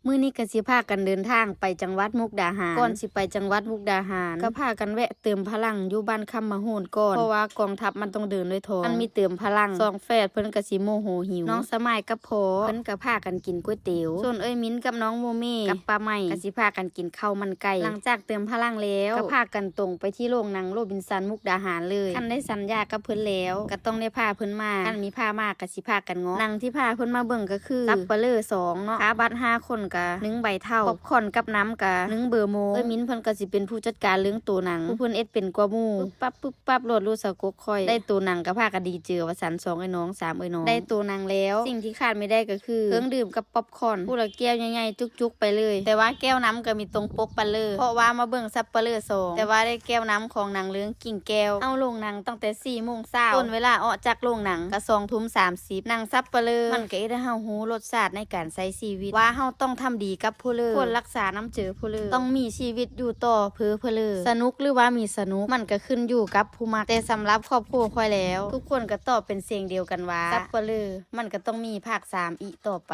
ມື້ນີ້ກໍຊິພາກັນເດີນທາງໄປຈັງຫວັດມຸກດາຫານ. ກ່ອນຊິໄປຈັງຫວັດມຸກດາຫານ ກໍພາກັນແວະເຕີມພະລັງຢູ່ບ້ານຄຳມະໂຫນກ່ອນ ເພາະວ່າກອງທັບມັນຕ້ອງເດີນດ້ວຍທ້ອງ. ມັນມີເຕີມພະລັງ ສອງແຝດເພິ່ນກໍຊິໂມໂຫຫິວ. ນ້ອງສະໝາຍກັບພໍ່ເພິ່ນກໍພາກັນກິນກ໋ວຍຕຽວ ສ່ວນເອື້ອຍມິນກັບນ້ອງໂມເມກັບປ້າໃໝ່ກໍຊິພາກັນກິນເຂົ້າມັນໄກ່. ຫຼັງຈາກເຕີມພະລັງແລ້ວ ກໍພາກັນຕົງໄປທີ່ໂຮງໜັງໂຣບິນສັນມຸກດາຫານເລີຍ. ຄັນໄດ້ສັນຍາກັບເພິ່ນແລ້ວ ກໍຕ້ອງໄດ້ພາເພິ່ນມາ ຄັນມີພາມາກໍ ຊິພາກັນເງາະ. ໜັງທີ່ພາເພິ່ນມາເບິ່ງກໍຄື ສັບປະເລີສອງເນາະ. ຄ່າບັດຫ້າຄົນກະໜຶ່ງໃບເທົາ, ປັອບຄອນກັບນ້ຳກະໜຶ່ງເບີໂມ. ເອື້ອຍມິນເພິ່ນກໍຊິເປັນຜູ້ຈັດການເລື່ອງໂຕໜັງ ຜູ້ເພິ່ນເຮັດເປັນກວ່າໝູ່. ປຶບປັບປຶບປຶບ ລວດລູດສະກົກຂ້ອຍ ໄດ້ໂຕໜັງກໍພາກັນດີເຈີວ່າຊັ້ນ ສອງເອື້ອຍນ້ອງ ສາມເອື້ອຍນ້ອງ. ໄດ້ໂຕໜັງແລ້ວ ສິ່ງທີ່ຂາດບໍ່ໄດ້ກໍຄືເຄື່ອງດື່ມກັບປັອບຄອນ ຜູ້ລະແກ້ວໃຫຍ່ໆຈຸກໆໄປເລີຍ. ແຕ່ວ່າແກ້ວນ້ຳກໍມີຕົງປົກປະເລີ ເພາະວ່າມາເບິ່ງສັບປະເລີສອງ ແຕ່ວ່າໄດ້ແກ້ວນ້ຳຂອງໜັງເລື່ອງ ກິ່ງແກ້ວ. ເຮົາລົງໜັງຕັ້ງແຕ່ສີ່ໂມງເຊົ້າ ຕົ້ນເວລາອອກຈາກໂຮງໜັງກໍສອງທຸ່ມສາມສິບ. ໜັງສັບປະເລີມັນກໍເຮັດໃຫ້ເຮົາຮູ້ລົດຊາດໃນການໃຊ້ຊີວິດ ວ່າເຮົາຕ້ອງທຳດີກັບຜູ້ເລີ ຄວນລັກສານ້ຳໃຈຜູ້ເລີ ຕ້ອງມີຊີວິດຢູ່ຕໍ່ເພື່ອຜູ້ເລີ. ສະໜຸກຫຼືວ່າມີສະໜຸກ ມັນກໍຂຶ້ນຢູ່ກັບຜູ້ມັກ. ແຕ່ສຳລັບຄອບຄົວຂ້ອຍແລ້ວ ທຸກຄົນກໍຕອບເປັນສຽງດຽວກັນວ່າ ສັບປະເລີມັນກໍຕ້ອງມີພາກສາມອີກຕໍ່ໄປ.